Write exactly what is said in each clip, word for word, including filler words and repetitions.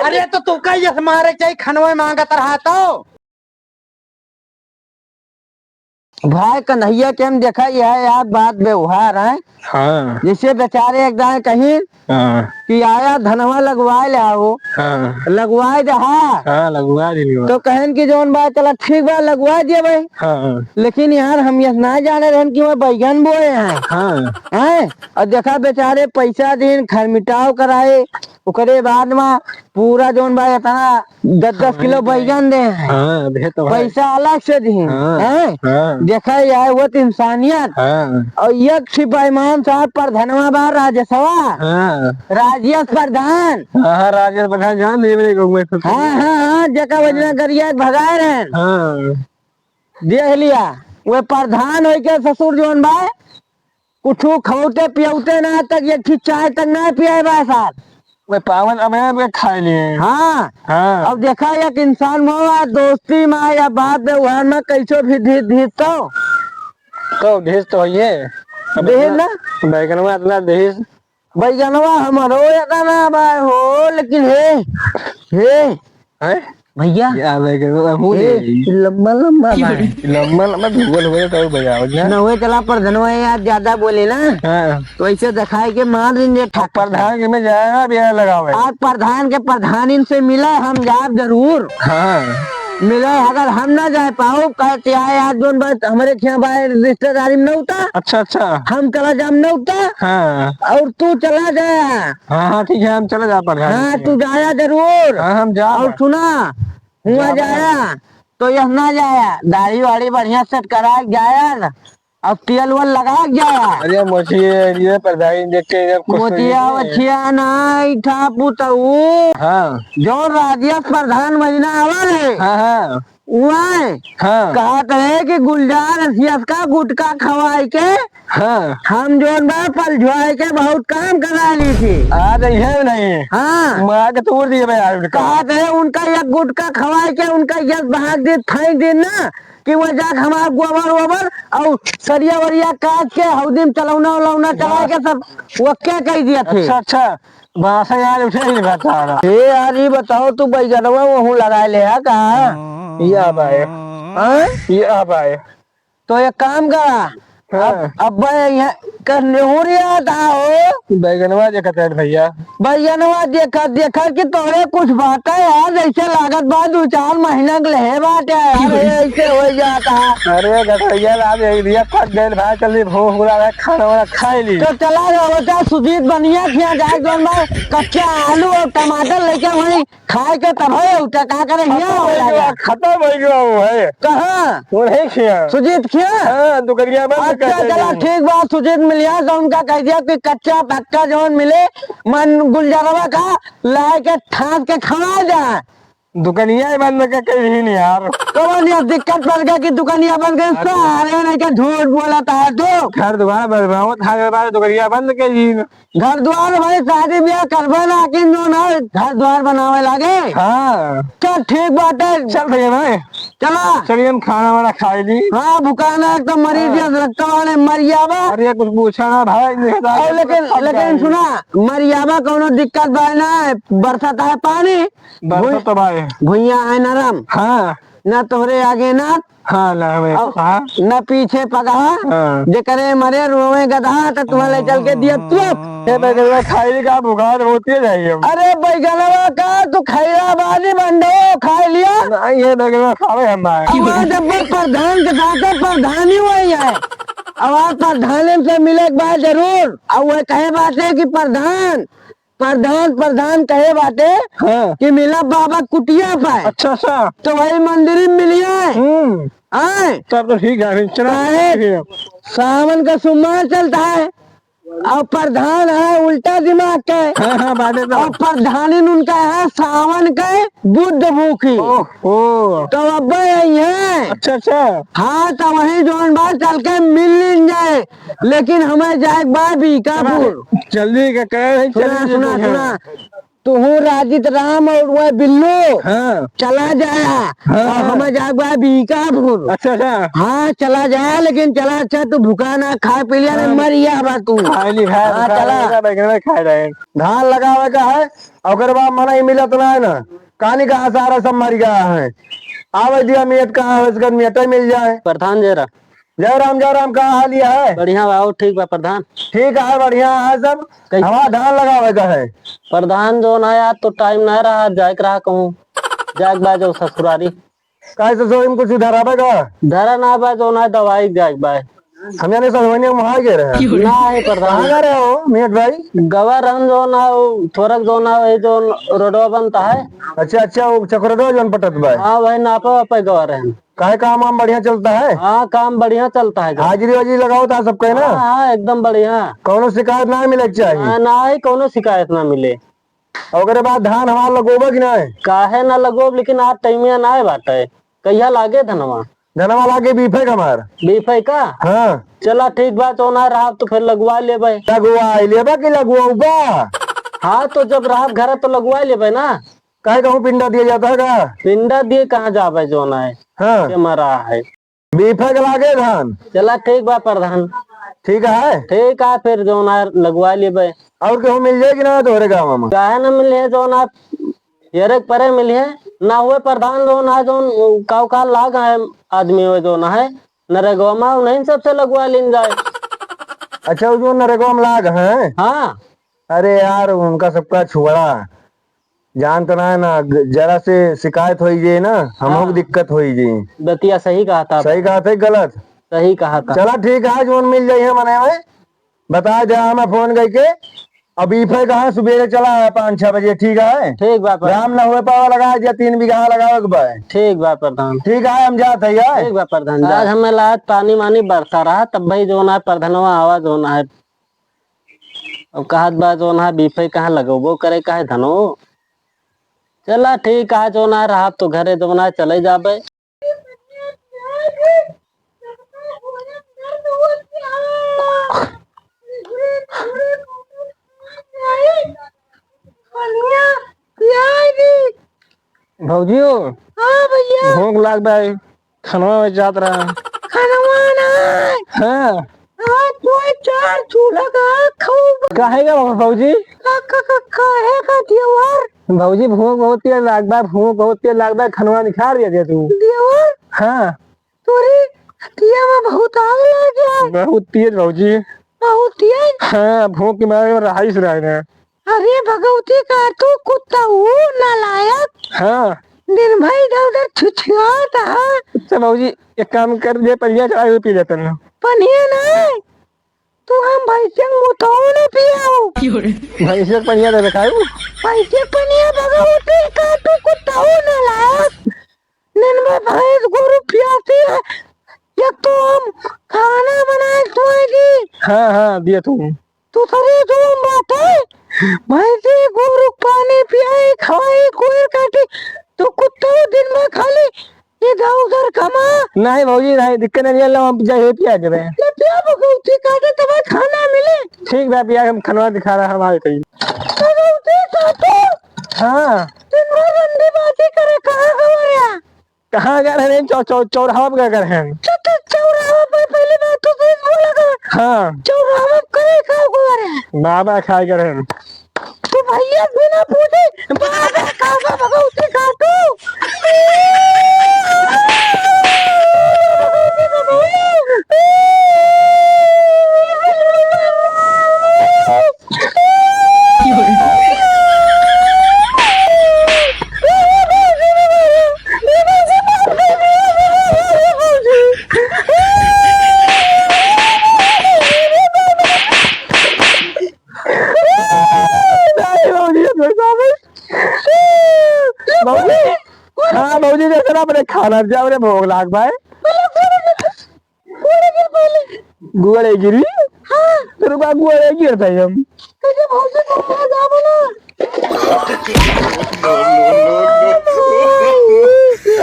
अरे तो तू का यस मारे चाहिए, खनवे मांगत रहा तो। भाई कन्हैया के हम देखा, यह यार बात व्यवहार है। हाँ। जैसे बेचारे एक दाएं कहीं हाँ। कि आया धनवा लगवाए ले आओ। हाँ। लगवाए दे, हाँ। हाँ, लगवा दिली बा। तो कहन कि जौन बा, चला ठीक बा, लगवा दिए भाई। हाँ। लेकिन यार हम यह ना जाने रहन कि वह बैगन बोए हैं। हाँ। हैं? और देखा बेचारे पैसा दिन खरमिटाव कराए, ओकरे बाद में पूरा जौन बा इतना दस दस किलो हाँ, बैगन दे हैं। हाँ, दे तो भाई। पैसा अलग से दी हैं। हाँ, हैं? हाँ। देखा यार, वो तो इंसानियत। हाँ। और एक ठे बेईमान साहब प्रधानवा बा राजेशवा। हाँ। राजेश प्रधान। हाँ, हाँ, राजेश प्रधान जान दे मेरे को, मैं तो हाँ, हाँ, हाँ, जेका वजना गरिया भगाए रहन। हाँ। देख लिया, वे प्रधान होई के ससुर जौन बा, कुछु खौते पियौते ना तक एक ठे चाय तक ना पियाए बा साहब। वे पावन अब यहाँ पे खा लिए। हाँ। हाँ। अब देखा एक इंसान में आ दोस्ती में या बात व्यवहार में कैसो भी धीस धीस तो। तो धीस तो होइए। अब दहिस इतना ना? बैगनवा इतना दहिस। बैगनवा हमरो इतना ना बा हो, लेकिन हे, हे। हैं? भैया। या बैगनवा हमहू ए, ले ली। लंबा लंबा बा। लंबा लंबा धुआं हो जाता है भैया, हो जा। न हुए चला प्रधानवा यार ज्यादा बोले ना। हाँ। तो ऐसे दिखाए के मार दिन जे अब प्रधान के में जाएगा बिया लगावे। आज प्रधान के प्रधानिन से मिला हम जाब जरूर। हाँ। मिला अगर हम ना जाए पाओ, कहते आए आज जौन बात हमरे खिया बाहर रिश्तेदारी में न उता। अच्छा, अच्छा। हम चला जाम न उता। हाँ। और तू चला जाया। हाँ, हाँ, ठीक है, हम चले जा प्रधान हाँ, के। तू जाया जरूर। हाँ, हम जा और बा। सुना, हुआ जा बा। जाया, तो यह ना जाया, दाढ़ी वाड़ी बढ़िया सेट करा के जाया न, अब तेल वेल लगा के जाया। अरे मोचिया, ये प्रधान देख के जब कुछ मोचिया नहीं है। वचिया नहीं था पुतऊ। हाँ। जो राजेश प्रधान महीना आवा है, हाँ, हाँ। उआए हाँ। कहत रहे कि गुलजार रसियस का गुटखा खवाए के हाँ। हम जौन बा पलझुआए के बहुत काम करा ली थी। आ तो यह नहीं। हाँ। मार के तोड़ दिए बे यार उनका। कहत रहे उनका एक गुटखा खवाए के उनका यस भाग दे, फेंक दे ना कि वो जाके हमार गोबर वोबर और सरिया वरिया काट के हौदी में चलौना उलौना चला के सब वो क्या कह दिया थे। अच्छा, अच्छा। बासा यार उठे ही नहीं पाता रहा। हे यार, ये बताओ, तू बैगनवा वहूँ लगा ले है का? ये अब आए। हाँ? ये अब आए। तो एक काम करा, हाँ। अब, अब यहाँ कर नेहुरिया था हो। बैगनवा देखत है भैया। बैगनवा देखत, देखत कि तोरे कुछ बात है यार, जैसे लागत बा दो चार महीना के लेहे बाटे यार, ये ऐसे हो जाता। अरे गठैया, आज एक दिया पक गइल भाई, चल भूख लगा है, खाना वाना खाई ली। तो चला जाओ बेटा, सुजीत बनिया खिया जाए, जौन बा कच्चा आलू और टमाटर लेके वहीं खाए के तब है, उठा का करे हिया हो जाएगा। खत्म हो गया वो है। कहाँ? वो नहीं खिया। सुजीत खिया? हाँ, दुकनिया बंद अच्छा, कर चला देंगे। ठीक बा, सुजीत मिलिया तो उनका कह दिया कि कच्चा पक्का जौन मिले, मन गुलजारवा का लाए के ठास के खवा जाए। दुकनिया ही बंद करके कहीं नहीं यार। कौन ये दिक्कत पड़ गया कि दुकनिया बंद कर? अरे। सारे नहीं के झूठ बोला था तू। घर दुआर बनवावत था, बार दुकनिया बंद कर दी। घर दुआर भाई, शादी ब्याह करबे ना, कि जो ना घर दुआर बनावे लागे। हाँ। चल ठीक बाटे। चल भैया भाई। चला। चलिए हम खाना वाना खाई ली। हाँ, भुखाना एक तो मरीज हाँ। या रक्त वाले मर जावा। अरे कुछ पूछा ना भाई, नहीं था, और लेकिन, लेकिन सुना, मर जावा कौनो दिक्कत बा ना, बरसात है पानी, बरसात भुइ-, तो भाई। भुइया है नरम। हाँ। ना तोहरे आगे ना हाँ, ना हमें और कहा। ना पीछे पगहा। हाँ। जेकरे मरे रोवे गदहा, त तुम्हें ले चल के दिया तू। हे बैगनवा खाई का बुखार होती है जाइए हम। अरे बैगनवा का तू खैरा बानी बंडो खाई लिया। नहीं, ये बैगनवा खावे हम भाई। अब आज जब प्रधान के साथ प्रधानी हुई है। अब आज प्रधान से मिले एक बार जरूर। अब वह कहे बात है कि प्रधान प्रधान, प्रधान कहे बाटे हाँ। कि मिला बाबा कुटिया पाए। अच्छा, अच्छा। तो वही मंदिर में मिलिए। हम्म। आए। तब तो ठीक है, फिर चला काहे? ठीक है। सावन का सोमवार चलता है। और प्रधान है उल्टा दिमाग के। हाँ, हाँ, बाटे तो। और प्रधानिन उनका है सावन के बुध भूखी। ओह, ओह। तो अब यही है। अच्छा, अच्छा। हाँ, तो वही जौन बा चल के मिल लीन जाए। लेकिन हमें जाए के बा बीकापुर। जल्दी का करे नहीं, सुना, चलिए सुना, जल्दी। सुना। तुहू राजित राम और वह बिल्लू हाँ। चला जाया। हाँ। और हमें जाए के बा बीकापुर। अच्छा, अच्छा। हाँ, चला जाया, लेकिन चला अच्छा, तू भूखा ना, खाए पी लिया ना, हाँ। मर गया बा तू। खाए नहीं खाए, हाँ, खाए चला। रहेगा, बैगन में खाए रहे। धान लगावे का है, ओकर बाद मना ही मिलत ना है ना। कहानी का सारा सब मर गया है। आवे दिया मियत कहाँ है, उसका मियत ही मिल जाए। प्रधान जय राम। जय राम, जय राम, का हाल ये है? बढ़िया बा, और ठीक बा प्रधान। ठीक है, बढ़िया है सब। कैसे? हमारा धान लगावे का है। प्रधान जौन है, आज तो टाइम ना रहा, जाए के रहा कहूँ। जाए के बा जो ससुरारी। काहे ससुरारी में कुछ धरावे का? धरा ना बा, जौन है दवाई जाए के बा। हम जाने ससुरारी में वहाँ गए रहे। ना है प्रधान। कहाँ गए रहे हो मियत भाई? गवा रहन जौन है, वो थोरक जौन है, ये जौन रोडवा बनता है। अच्छा, अच्छा, वो चक्रोडवा जौन पटत बा। हाँ भाई, नापा वापा गवा रहन। काहे काम वाम बढ़िया चलता है? हाँ, काम बढ़िया चलता है। हाजिरी वाजिरी लगावत है सबके ना? हाँ, हाँ, एकदम बढ़िया। कौनो शिकायत ना मिले के चाहिए? हाँ, ना ही कौनो शिकायत ना मिले। ओकरे बाद धान हमार लगोबा कि ना? काहे ना लगोब, लेकिन आज टाइमिया ना बाटे। कहिया लागे धनवा? धनवा लागे बीफे का हमार। बीफे का? हाँ। चला ठीक बा, तो ना रहा तो फिर लगवा लेबे। लगवा लेबा कि लगवाऊबा? हाँ, तो जब रहा घर तो लगवा लेबे ना। काहे कहूँ पिंडा दिए जाता है का? पिंडा दिए कहाँ जाबे जौन है? हाँ। के मरा है। बीफे के लागे धान। चला ठीक बा प्रधान। ठीक है। ठीक है, फिर जौन है लगवा लेबे। और कहूँ मिल जाए कि ना तोहरे गाँव में? काहे ना मिले जौन है, यरे के परे मिले। ना हुए प्रधान जौन है, जौन काव का लाग है आदमी हुए जौन है, नरेगवा में उन्हीं सबसे लगवा लीन जाए। अच्छा, वो जो नरेगवा में लाग है? हाँ। अरे यार, उनका सबका छोड़ा। जानत ना है ना, ग-, जरा से शिकायत होई जे ना, हमहू के हाँ। दिक्कत होई जे। बतिया सही कहा था। सही कहा था, गलत? सही कहा था। चला ठीक है, आज मन मिल जाई है मने में, बता दे हमें फोन करके। अब ई पे कहाँ सुबेरे चला है पाँच छह बजे, ठीक है? ठीक बा प्रधान। राम ना हुए पावा लगा दिया, तीन बीघा लगावे के बा। ठीक बा प्रधान। ठीक है, हम जात है यार। ठीक बा प्रधान, जा। आज हमें लायक पानी मानी बरसा रहा, तब भाई जो ना प्रधानवा आवा जो ना है। अब कहत बा जौन है बीफे कहाँ लगबो करे काहे धनो। चला ठीक है, जौन है रहा तो घरे जौन है चले जाबे। भौजियो। हाँ भैया। भूख लाग बा, खनवा में जात रहा। खनवा ना। हाँ। हाँ, कोई चार चूल्हा का खाऊ। काहे का भौजी? का, का, का, काहे का देवर? भौजी, भूख बहुत तेज लाग बा, भूख बहुत तेज लाग बा, खनवा निखार दे दे तू। देवर? हाँ। तोरे हटिया में बहुत आग लाग गया। बहुत तेज भौजी। बहुत तेज? हाँ, भूख के मारे में रहाइस रहे ना। अरे भगवती का तू कुत्ता हूँ नालायक। हाँ। दिन भर इधर उधर छुछुआत है। अच्छा भौजी, एक काम कर दे, पनिया चढ़ा के पी लेते हैं। पनिया नहीं, तू हम भैंसिया के मुतौ न पियाऊ। भैंसिया के पनिया दे खाऊ। भैंसिया के पनिया भगवती का तू कुत्ता हूँ नालायक। दिन में भैंस गोरू पियाती है, एक तो हम खाना बनाए तुआई दी। हाँ, हाँ, दिया तू। दूसरी जो हम बात है, भैंसी गोरू पानी पियाई, खवाई, कोयर काटी, तो कुत्ता दिन में खाली इधर उधर कमा। नहीं भौजी, नहीं, दिक्कत नहीं है, लो हम जाए पिया देबे। ले पिया भगवती काटे तब खाना मिले। ठीक बा, पिया हम खनवा दिखा रहा हमारे कहीं। भगवती काटे। हाँ। दिन भर रंडी बाजी करे, कहाँ गवा रहा? कहाँ गए रहे? चौ-, चौ-, चौराहा पे गए रहे। तो, तो चौराहा पे पहली बात तो सही बोला कर। हाँ। चौराहा पे करे का हुआ रे? बाबा खाए गए रहे। तू भैया बिना पूछे बाबा का, का भगवती का तू? भौजी, हाँ भौजी, जैसे ना अपने खाना जाओ रे, भूख लाग भाई। गुड़े गिरी? हाँ। तेरे को गुड़े गिरता है हम। कैसे भौजी को मार जाबो ना?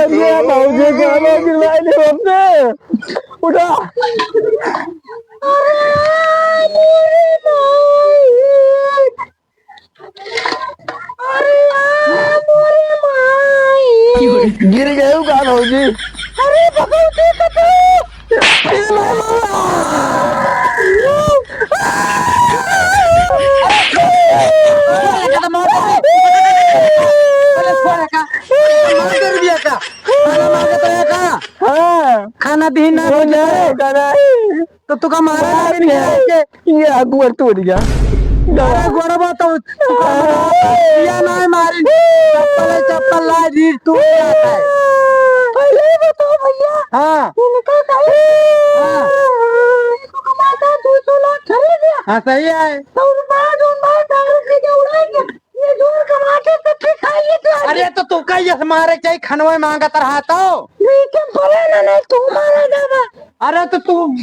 अरे भौजी को हमें गिरवाई नहीं हमने। उठा। अरे मेरी माई। गिर गए का भौजी? अरे भगवती कतौ। हाँ। खाना दीन ना वो भौजी। नहीं, का नहीं। तो तू का मारा मार नहीं के। ये गोड़ टूट गया। अरे गोड़वा तो तू का मारा? ये नहीं मारी। चप्पल है, चप्पल ला, रीढ़ टूट जाता है। पहले ही बताओ भैया। हाँ। इनका कहीं हाँ। इनको कमाता दो सौ लाख खरीद लिया। हाँ, सही है। तो उन बाद, उन बाद दारू पी के उड़ाएंगे। ये जोर कमा के तो ठीक है, ये तो अरे तो तू का ये मारे चाहिए, खनवे मांगत रहा तो। बीच में पड़े ना, नहीं तू मारा जावा। अरे तो तू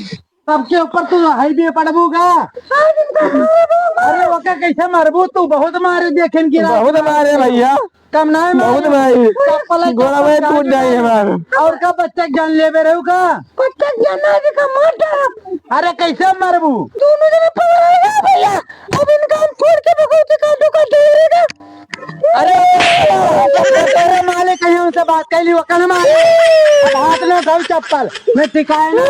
सबके ऊपर तू हाईवे पड़बू का? अरे ओका कैसे मारबू तू? बहुत मारे देखेन गिरा। बहुत मारे भैया। कम ना बहुत मारे। मारे। चप्पल है, गोड़ा चप्पल में टूट जाए हमार। और का बच्चा के जान लेबे रहू का? बच्चा के जान ना, जी का मार डाला। अरे कैसे मारबू? दोनों जने पकड़ा है भैया। अब इनका हम फोड़ के भगवती का दुकान दे देगा। अरे, अरे मालिक, कहीं उनसे बात कर ली, वो कहने मारे। अब हाथ में उठाओ चप्पल, मैं टिकाए ना।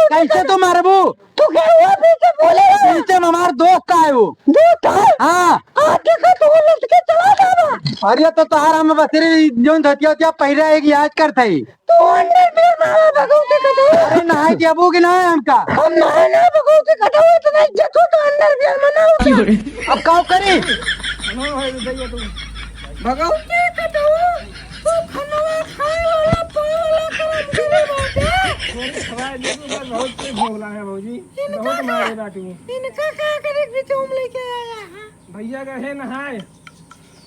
कैसे तू मारबू? तू क्या हुआ पीछे बोले रहा? पीछे में हमार दोस्त आए वो। दोस्त है? हाँ। आके का तू लटके चला जावा। अरे तो तोहार हम बसरी जोन धोतिया उतिया पहिरा है कि आज कर थई। तू अंडरवियर मारा भगवती कतौ। अरे नहाए के अबू कि ना हमका? हम नहाए ना भगवती कतौ, इतना इज्जत हो तो अंडरवियर में ना हो। अब का करी? भगवती कतौ, तू खनवा खाए वाला, पाए वाला काम करे बाटे। अरे खवाए दे तू, बस बहुत तेज भोगला है भौजी। इनका बहुत का, मारे बाटू। इनका का करे के बीच में लेके आया है? भैया का है नहाए।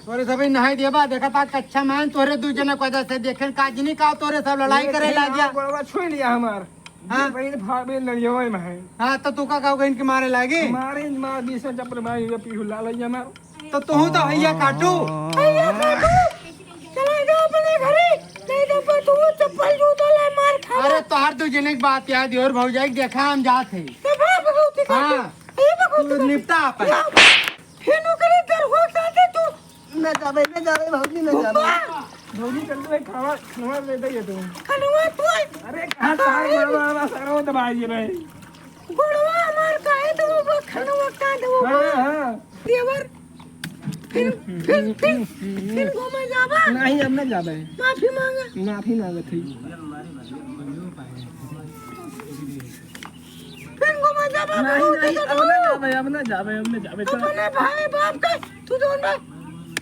तोरे सबही नहाई देबा, देखा ता कच्चा मान तोरे दू जने को वजह से देखेन काजनी का तोरे सब लड़ाई करे लाग गया। गोड़वा छुई लिया हमार। हाँ। बहन फाड़ बहन लड़ियो में है। हाँ, तो तू का कहोगे इनके मारे लागी? मारे मार बीस चप्पल मार ये पीहू लाल है हमार। तो तू तो हैया काटू। हैया काटू। चला जाओ अपने घरे। नहीं तो पर तू चप्पल जूता ले मार खा। अरे तोहार दू जने की बात याद और भौजाई देखा हम जात है। तो बाप को दिखा। हाँ। ये बाप को तू निपटा अपन। फिर ओकरे दरवाजा से तू ना जाबे, ना जाबे, भौजी, ना जाबे। भौजी, चल तो एक खावा, खावा दे दे ये तू। खनवा तू। अरे, कहाँ तार मार, मार, मार, सरो दबाई ये भाई। गोड़वा हमार काहे तो वो खनवा का दे वो। हाँ, हाँ। देवर। फिर, फिर, फिर, फिर घूमे जाबा। नहीं, अब ना जाबे। माफी मांगा। माफी मांगत है। फिर घूमे जाबा, नहीं, बहुत नहीं, दिक्कत अब ना हो। जाबे, अब ना जाबे, अब ना जाबे, चल। अपने भाई बाप का तू जौन बा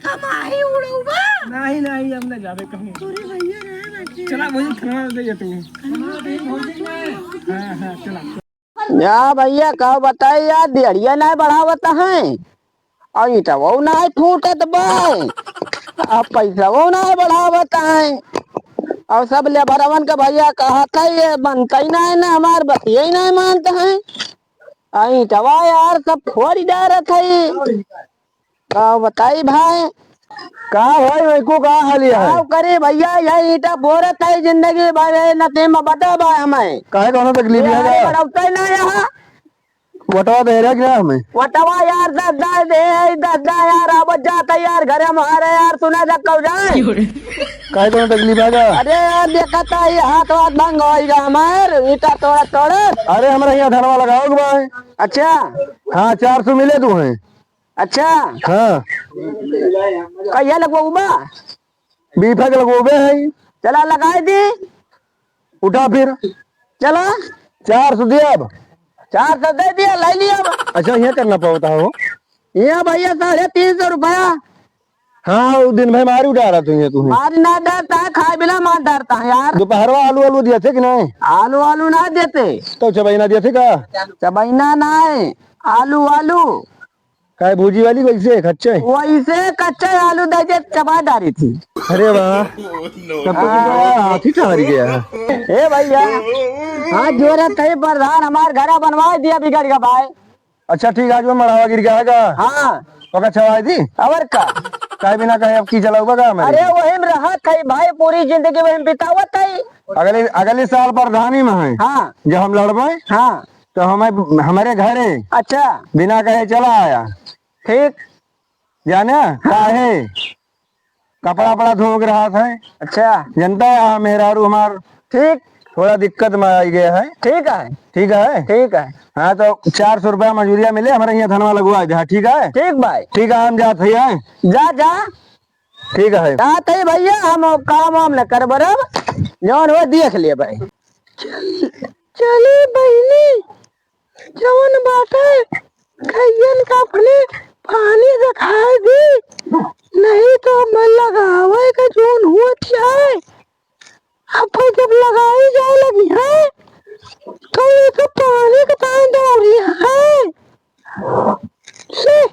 कमाई उड़ौबा। नहीं, नहीं, अब ना जाबे कहूँ। तोरे भैया रहे बाटे। चला, वही खाना दे तू। खाना दे, भौजी में। हाँ, हाँ, चला। या भैया, का बताई यार, दिहड़िया नहीं बढ़ावत हैं। अउ ईंटवो नाहीं फूटत बा, अब पैसवो नाहीं बढ़ावत हैं। अउ सब लेबरवन के भैया कहत है, "ये बनतै नाहीं ना, हमार बतियै नाहीं मानत हैं।" अउ ईंटवा यार सब फोड़ डारत है। का बताई भाई? का भाई, वही को का हाल है? का करी भैया, यही ईंटा फोड़त है जिंदगी भर, ये नसीब में बता बा हमें। काहे, कौनो तकलीफ है ये का? बढ़ौतै ना यहाँ। वटवा दे रहा क्या हमें? वटवा यार, दस दस दे, दस दस यार, अब जाता यार, घरे में आ रहे यार, सुना जा कब जाए। काहे, कौनो तकलीफ है का? अरे यार, देखा था, ये हाथ वाथ भंग होइगा हमार, ईंटा तोड़ा तोड़ा। अरे, हमरा यहाँ धनवा लगाओ के बा। अच्छा। हाँ, चार सौ मिले तू हैं। अच्छा। हाँ। कहिया लगवाऊ बा? बीफा के लगवाबे है। चला, लगाए दी। उठा फिर। चला। चार सौ दे अब। चार सौ दे दिया, ले लिया अब। अच्छा, यहाँ करना पड़ता हो। यहाँ भैया, साढ़े तीन सौ रुपया। हाँ, वो दिन भर मारी उठा रहा तू, ये तू। मारी ना डरता है, खाए बिना मार डरता है यार। दोपहरवा आलू, आलू दिया थे कि नहीं? आलू, आलू ना देते। तो चबैना दिया थे का? चबैना ना है, आलू, आलू। काहे भूजी वाली वैसे कच्चे? वैसे कच्चे आलू दे दे, चबा डारी थी। अरे वाह। तब तो हाँ। हाथ ही ठहर गया। ए भैया, हाथ जोरत है प्रधान, हमार घरा बनवा दिया बिगड़ गया भाई। अच्छा ठीक, आज वो मढ़ावा गिर गया है का? हाँ। ओका छवाई दी? और का? काहे बिना कहे अब की चलाऊबा का हमारे? अरे वही में रहत है भाई, पूरी जिंदगी वही में बितावत है। अगले, अगले साल प्रधानी में है। हाँ। जब हम लड़बे, हाँ। तो हमें, हमारे घरे अच्छा। बिना कहे चला आया। ठीक। जाने? हाँ। काहे? कपड़ा वपड़ा धो के रहत है। अच्छा। जनता है, हाँ, मेहरारू हमार ठीक। थोड़ा दिक्कत में आई गया है। ठीक है। ठीक है। ठीक है। हाँ, तो चार सौ रुपया मजूरिया मिले, हमारे यहाँ धनवा लगवा दे। हाँ, ठीक है। ठीक भाई। ठीक है, हम जात है। जा, जा। ठीक है। जात है भैया, हम काम वाम न कर बरब, जौन हो देख ले भाई। चल, चले बहिनी, जवन बाटे, गइयन का अपने पानी देखाए दी, नहीं तो मन लगावे के जौन हुआ जाए। अब जब लगाई जाए लगी है, तो ये तो पानी के तान दौड़ी है। ले,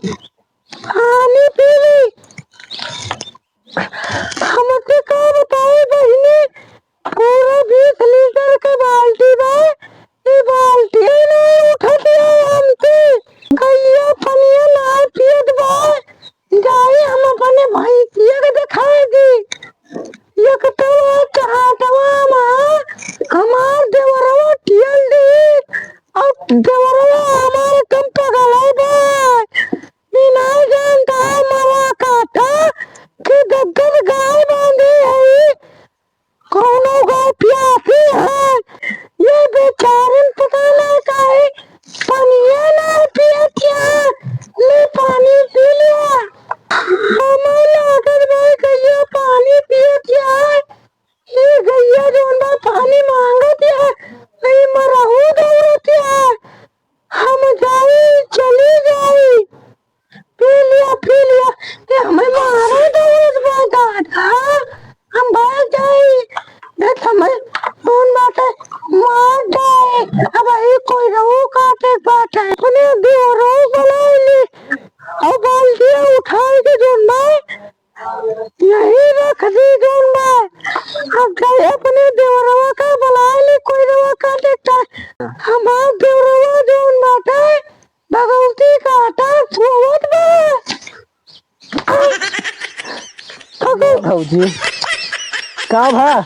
पानी पी ली। हमके का बताई बहिनी, पूरा बीस लीटर के बाल्टी बा, ई बाल्टी नहीं उठत है हमसे। गइया पनिया ना पियत बा, जाई हम अपने भैंसिया के देखाई दी। एक तो चहाटवा मा हमार देवरवा टियल दी, और देवरवा हमार कम पगल है बा। ई नाहीं जानता है मरा काटा कि दस दस गाय बांधी है, कौनो गाय प्यासी है। ये बेचारन पता ना काहे पनिया ना पियत है। ले पानी पी लिया। हमार लागत भाई गइया पानी पियत है। ये गइया जौन बा पानी मांगत है, ई मरहू दौड़त है। हम जाई, चली जाई। पी लिया, पी लिया। ये हमें मारे दौड़त बा दादा। हम भाग जाई। देख हमें कौन बाटे, मार जाए। अब ई कोई रहू काटे बाटे। अपने देवरो बुलाई ली। और बाल्टिया उठाई के जौन बा यही रख दी जौन बा। अब जाए अपने देवरवा का बुलाए ले कोई रवा का देखता। हमार देवरवा जौन बाटे, भगवती काटा सोवत बा। भगव- भौजी, का भा?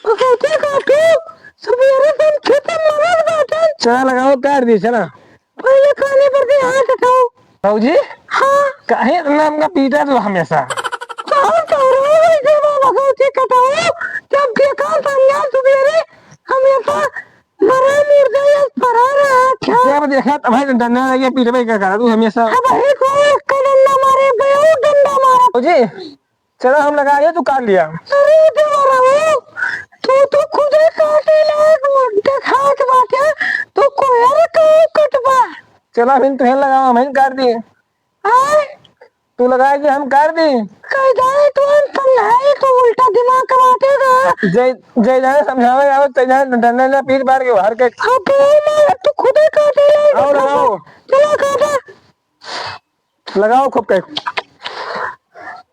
भगवती काटू, सबेरे से हम खेते में मरल बाटे। चला लगाओ, काट दी, चला। पहिले काने पर के हाथ उठाओ। भौजी? हाँ। काहे इतना हमका पीटा तू हमेशा? कहाँ करो वैसे बाबा गलती कटाओ? जब देखा संज्ञा सुबेरे हमेशा मरा मुर्दा या परा रहा था। जब देखा तब है डंडा लगे पीटबे का करा तू हमेशा। अब है को एक का डंडा मारे, बयो डंडा मारा। भौजी, चला हम लगा लिया, तू काट लिया। अरे देवरवा, तू तो खुदे काटे लायक देखात बाटे, तू कोयर का कटबा। चला फिर तुहे लगावा, हम काट दी। आय? तू लगाए कि हम काट दी। कह जाए तू हम समझाए, तू उल्टा दिमाग का बाटे ना। जय, जय जाए समझावे आओ, तय जाए डंडा ना पीट पार के बाहर के। अब मैं तू खुदे काटे लायक और देखात। लगाओ। चला काटा। लगाओ खूब के।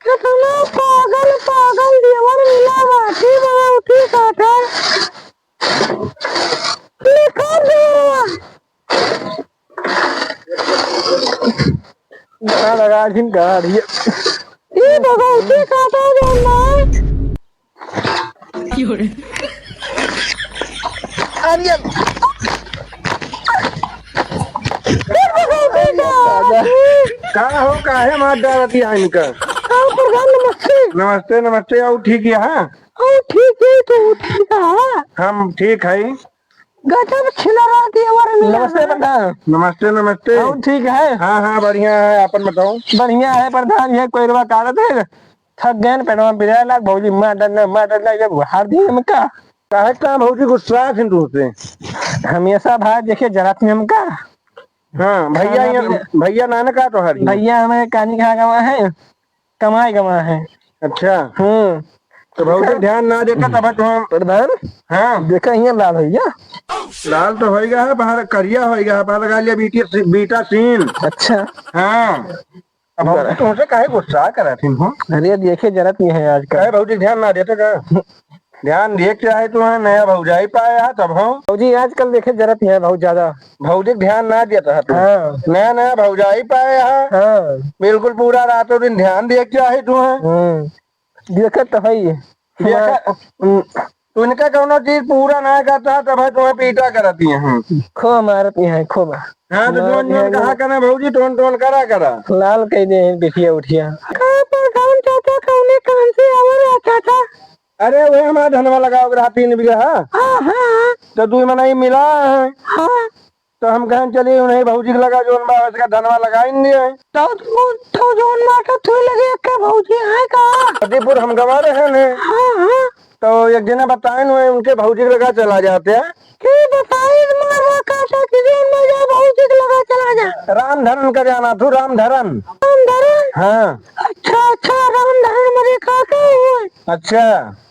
कितना पागल, पागल देवर मिला बाटी बा, उठी काटा। निकाल देवरवा। गाना लगा दिन गाड़ी। ई भगवती काटा जौन ना। अरे। का हो, काहे मार डालत है इनका? आओ प्रधान, नमस्ते। नमस्ते, नमस्ते, आओ ठीक है, हाँ? आओ ठीक है, तो ठीक है। हम ठीक है। गजब छिनरा देवर मिला नमस्ते है। प्रधान। नमस्ते, नमस्ते। आओ ठीक है। हाँ, हाँ, बढ़िया है, अपन बताओ। बढ़िया है प्रधान, ये कोयरवा काटत है। थक गए न, पेटवा पिराए लाग, भौजी मार डरना, मार डरना, ये बुखार दी हमका। काहे का भौजी गुस्सा है तुमसे? हमेशा भाई देखे जरा थी हमका। हाँ, भैया खाना यहाँ, पीना। भैया नाना का तोहार ही? भैया हमारे कानी कहाँ गवा है, कमाए गवा है। अच्छा। हम्म। तो भौजी ध्यान ना देता तब तो हम प्रधान, हाँ। देखा यहाँ लाल भैया। लाल तो होइगा है, बाहर करिया होइगा है, बाहर लगा लिया बीटी, बीटा सीन। अच्छा। हाँ। अब हम बड़ा। तुमसे काहे गुस्सा करत हन हो? अरे, देखे जरत नहीं है आजकल। काहे भौजी ध्यान ना देते का? ध्यान दिए के चाहे तू है, नया भौजाई पाया है तब हो। भौजी आजकल देखे जरत नहीं है बहुत ज्यादा। भौजी ध्यान ना देता है तू। हाँ। नया नया भौजाई पाया है। हाँ। बिल्कुल पूरा रातों दिन ध्यान दिए के चाहे तू है। हम्म। देखत तो है ही। देखा, हम्म। तू इनका कौनो चीज पूरा ना करता है, तब है तुम्हें पीटा करती है। हम्म। खूब मारत है, खूब। हाँ, तो मारत जोन जोन है कहा जो करा भौजी, टोन टोन करा करा। लाल कह दे हैं बिटिया उठिया। का प्रधान चाचा कौने कान अच्छा। अरे, वही हमारा धनवा लगावे के रहा तीन बीघा। हाँ, हाँ। तो दुइ मनई मिला है। हाँ। तो हम कहें, चलिए, उन्हीं भौजी के लगा, जौन बा, उसका धनवा लगाइन दिए। तो तू, तो जौन बा, तो तू लगे के भौजी है का? फतेहपुर हम गवा रहे हैं। हाँ, हाँ। तो एक जने बताइन, वही उनके भौजी के लगा चला जाते हैं। के बताइन मारा काटा कि जौन बा, जा भौजी के लगा चला जा। रामधरन का जाना तू, रामधरन। रामधरन? हाँ। अच्छा, अच्छा, रामधरन मरे काका हुए। अच्छा।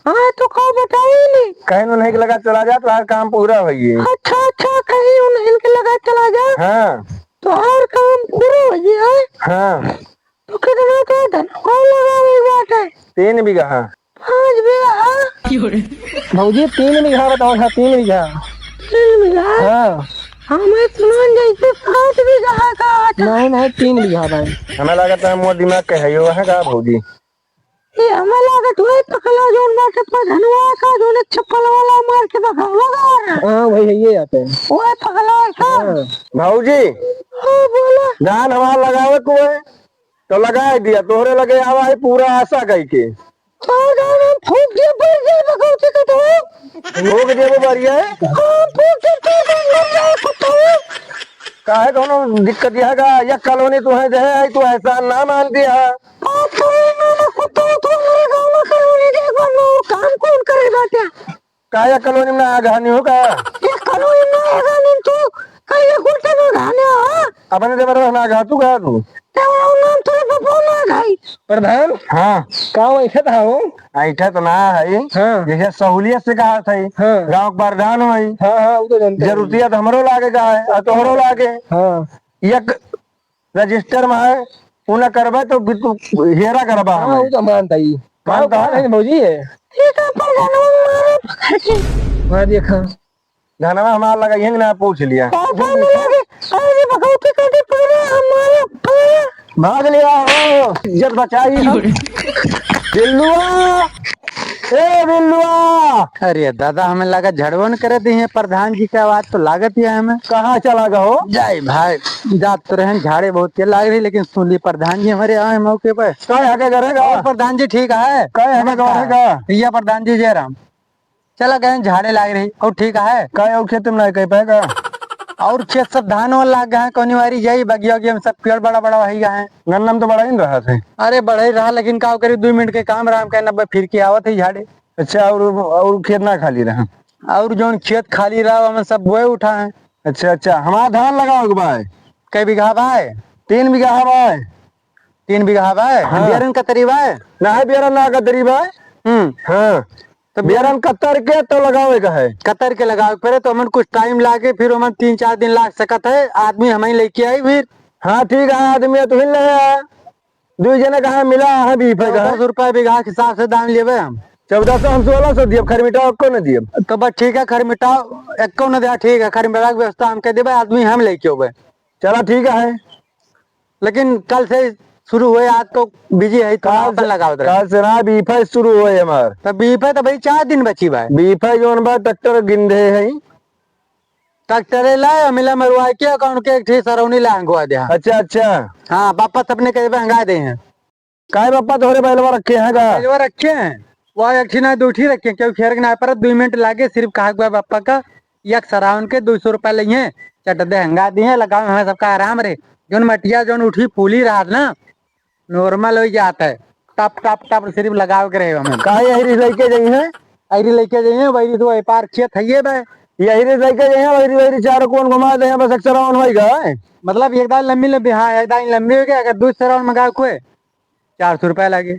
हाँ, तो का बताई नहीं? कहीं उन्हीं के लगा चला जा, तोहार काम पूरा होई। अच्छा, अच्छा, कहीं उन्हीं के लगा चला जा। हाँ। तोहार काम पूरा होई, हाँ? हाँ। तो कितना का धनवा लगावे बाटे? तीन बीघा। पाँच बीघा? भौजी, तीन बीघा बताओ, हाँ, तीन बीघा। तीन बीघा? हाँ। हमें सुनान जैसे सात बीघा का आता। नहीं, नहीं, तीन बीघा भाई। हमें लागत है मोर दिमाग के है, यो है का भौजी? ये हमें लागत हुए पकला जौन बाटे प्रधनवा का, जौन चप्पल वाला मार के भगावा गा। हाँ, वही है, ये आते हैं। वो पकला है का? हाँ। भौजी। हाँ, बोला। धान हमार लगावे को है, तो लगाए दिया, तोहरे लगे आवा है पूरा आशा कई के। तो धान हम फूंक दिया, बढ़ जाए भगवती कटवा। फूंक दिया वो बढ़िया है। हाँ, फूंक दिया, तो बढ़ जाए कुत्ता। काहे कोनो दिक्कत यह का? यह कॉलोनी तू है, दे है, तू एहसान ना मान दिया। बात तो ये ना, ना, कुत्ता, तू मेरे गाँव में कॉलोनी देख, वरना वो काम कौन करे बाटे? का यह कॉलोनी में ना आगा नहीं हो का? यह कॉलोनी में ना आगा नहीं तू, का यह कुत्ता में घाने हो? अपने देवर में ना आगा, तू का तू? देवर नाम तोरे बापो ना घाई। प्रधान? हाँ। का वो ऐठा था हो? ऐठा तो ना है। हाँ। जैसे सहूलियत से कहा था। हाँ। गाँव के प्रधान होई। हाँ, हाँ, वो तो जानते हैं। जरूरतिया तो हमरो लागे का है, और तोहरो लागे। हाँ। एक रजिस्टर में है, उ ना करबे तो भी तू हेरा करबा हाँ, हमें। वो तो मानता ही। मानता है? है भौजी है। ये तो पर जानवर मारे पकड़ के। वहाँ देखा। धनवा हमार लगाई है कि ना, पूछ लिया। पापा ने लगे, अरे भगवती कटी पूरे हमारे पूरे। भाग लिया हो, इज्जत बचाई हम। बिल्लुआ, ए बिल्लुआ। अरे दादा, हमें लगा झड़वन करे दी है प्रधान जी का आवाज तो लागत ही है हमें। कहाँ चला गए हो? जाए भाई, जात तो रहन, झाड़े बहुत के लाग रही, लेकिन सुन ली प्रधान जी हमारे आए मौके पर। काय हके करेगा? और प्रधान जी ठीक है? काय हके करेगा? भैया प्रधान जी जय राम। चला गए झाड़े लाग रही, और ठीक है? काय और खेत में ना कह पाएगा? और खेत सब धान वान लाग गए हैं, कौनी वारी जाई, बगिया उगिया में सब पेड़ बड़ा बड़ा वही गए हैं। गन्ना में तो बड़ा ही रहा थे। अरे बड़ा ही रहा, लेकिन का करी, दो मिनट के काम रहा, हम कहे नब्बे फिर के आवत है झाड़े। अच्छा, और, और खेत ना खाली रहा? और जौन खेत खाली रहा, हमें सब बोए उठा है। अच्छा, अच्छा, हमारा धान लगाओ के भाई। कै बीघा भाई? तीन बीघा भाई। तीन बीघा भाई? हाँ। बियरन कतरी भाई? ना है बियरन ना कतरी भाई। हम्म। हाँ। तो बियरन कतर के तो लगावे का है। कतर के लगावे के पड़े, तो हमन कुछ टाइम लागे, फिर हमन तीन चार दिन लाग सकत है, आदमी हम ही लेके आई फिर। हाँ, ठीक है, आदमी तो हिल रहे हैं। दुई जने कहाँ मिला है, बीफे का है। चौदह सौ रुपया बीघा के हिसाब से दाम लेबे हम। चौदह सौ, हम सोलह सौ दियब, खरमिटाओ एको न दियब। तो बस ठीक है, खरमिटाओ एको न दिया, ठीक है, खरमिटाओ के व्यवस्था हम कर देबे, आदमी हम लेके होबे। चला ठीक है। लेकिन कल से शुरू हुए, आज तो बिजी है, तो काल अपन से, लगावत रहे। काल से ना बीफे शुरू हुए हमार। तो बीफे तो भाई चार दिन बची बा। बीफे जौन बा ट्रैक्टर गिंधे है। ट्रैक्टरे लाए, मिला मरवाए के अकाउंट के एक ठी सरौनी ला हंगवा दे। अच्छा, अच्छा। हाँ, बापा सबने कहे हंगा दे हैं। काहे बापा तोहरे बैलवा रखे हैं का? बैलवा रखे हैं, वह एक ठी ना दो ठी रखे हैं, क्यों खेर के ना पर दो मिनट लागे, सिर्फ कहा हुआ बापा का एक सरावन के दो सौ रुपया लइहे, चट दे हंगा दिए, लगाओ, हमें सबका आराम रहे। जौन मटिया जौन उठी फूली रहत ना, नॉर्मल हो जात है, टप टप टप सिर्फ लगावे के रहे हमें। काहे यही रिस लइके जइहे? अहिरी लइके जइहे, वही तो व्यापार खेत है ये बे। यही रिस लइके जइहे, वही, वही चारों कोन घुमा दे, बस एक सरावन होई गए। मतलब एक दाई लंबी लंबी, हाँ, एक दाई लंबी हो गया, अगर दो सरावन मंगावे कोई, चार सौ रुपया लागे।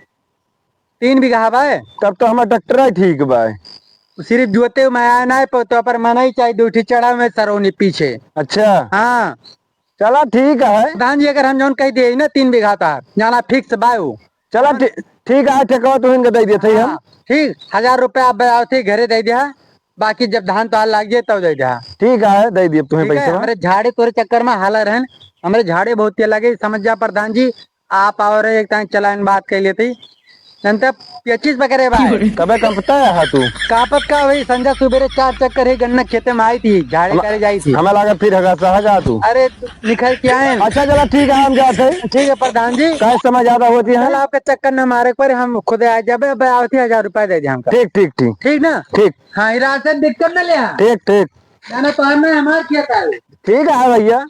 तीन बीघा बा। तब तो हमार ट्रैक्टर ही ठीक बा। सिर्फ जोते में आया ना, तो पर मना ही चाहिए, दो ठी चढ़ा में सरौनी पीछे। अच्छा। हाँ। चला ठीक है। प्रधान जी, अगर हम जौन कह दिए ना तीन बीघा तार, जाना फिक्स बा उ। चला ठी-, ठीक है, ठेकवा तू इनके दे देते ही हम। हाँ, ठीक, हजार रुपया आप आवते घरे दे दिया, बाकी जब धान तोहार लाग जाए तब दे दिया। ठीक है, दे दिए तुम्हें ठीक है, पैसा। हमरे झाड़े तोरे चक्कर में हाला रहन, हमरे झाड़े बहुत ये लगे, समझ जा प्रधान जी, आप और एक टाइम चलाइन बात कर लेते। जनता पच्चीस पकड़े बा। कबे कंपता है तू? कापत का वही, संझा सुबेरे चार चक्कर ही गन्ना खेते में आई थी, झाड़े हम-, करे जाई थी। हमें लगा फिर हगा सा हगा तू। अरे, निकल के आए। अच्छा, चला, ठीक है, हम जाते हैं। ठीक है प्रधान जी। काहे समय ज्यादा होती है? चल, आपका चक्कर न मारे पर हम खुद आ जाबे, अब आवती हजार रुपया दे दे हमका। ठीक, ठीक, ठीक। ठीक ना? ठीक। हाँ, ई राशन दिक्कत न ले आ। ठीक, ठीक। जाना तो हमें हमार खेत आवे। ठीक है भैया।